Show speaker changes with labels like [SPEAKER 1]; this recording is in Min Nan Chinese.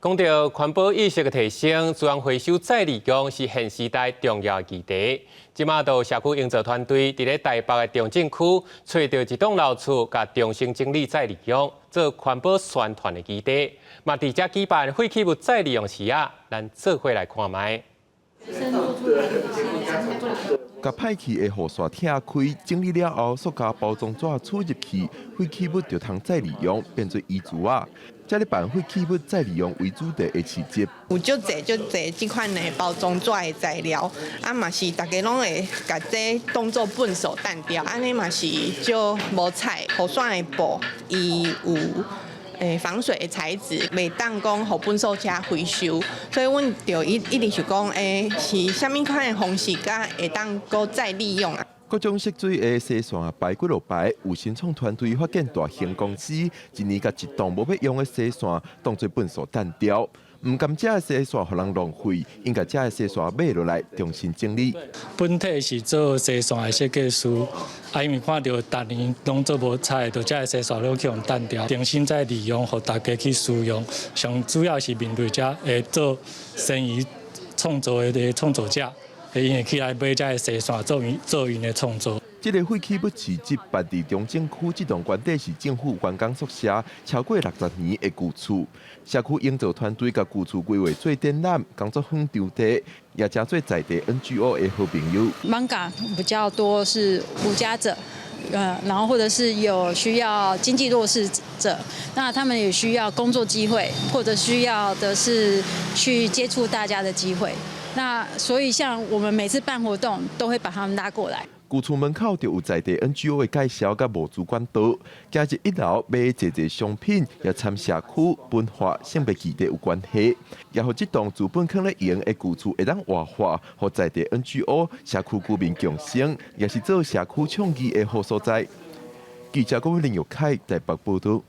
[SPEAKER 1] 講到環保意識的提升，資源回收再利用是現時代重要的議題。這馬就社區營造團隊佇咧台北的中正區，揣著一棟老厝，共重新整理再利用，做環保宣傳的基地。嘛，佇遮舉辦廢棄物再利用市仔，咱做伙來看覓。
[SPEAKER 2] 共歹去的雨傘拆開，整理了後，塑膠包裝紙儲入去，廢棄物就通再利用，變做衣櫥仔。這裡辦廢棄物再利用為主題的市集。
[SPEAKER 3] 有足濟足濟這款的包裝紙的材料，啊嘛是逐家攏會共這當做糞埽擲掉，按呢嘛是足無彩。雨傘的布，伊有防水的材質，袂當講予糞埽車回收，所以阮就一直想講，是啥物款的方式，才會當閣再利用啊？
[SPEAKER 2] 各種色水的紗線排幾落排，有新創團隊發展大型公司，一年共一棟無欲用的紗線當做糞埽擲掉，毋甘這的紗線予人浪費，𪜶共這的紗線買落來重新整理。
[SPEAKER 4] 本體是做紗線的設計師，啊，因為看著逐年攏做無彩，就這的紗線攏去予擲掉，重新再利用，予大家去使用。上主要是面對遮會做生意創作的創作者。𪜶會起來買這个紗線做𪜶的創作。
[SPEAKER 2] 這个廢棄物市集辦佇中正區這棟原底是政府員工宿舍，超過60年的舊厝。社區營造團隊共舊厝規劃做展覽、工作坊場地，也成做在地 NGO 的好朋友。
[SPEAKER 5] 艋舺比較多是無家者，然後或者是有需要經濟弱勢者，那他們也需要工作機會，或者需要的是去接觸大家的機會。那所以，像我們每次辦活動，都會把他們拉過來。
[SPEAKER 2] 舊厝門口就有在地 NGO 的介紹佮募資管道，行入一樓買濟濟商品，也參社區文化、性別議題有關係，也予這棟資本囥咧閒的舊厝會當活化，予在地 NGO、社區居民共生，也是做社區倡議的好所在。記者郭林玉凱台北報道。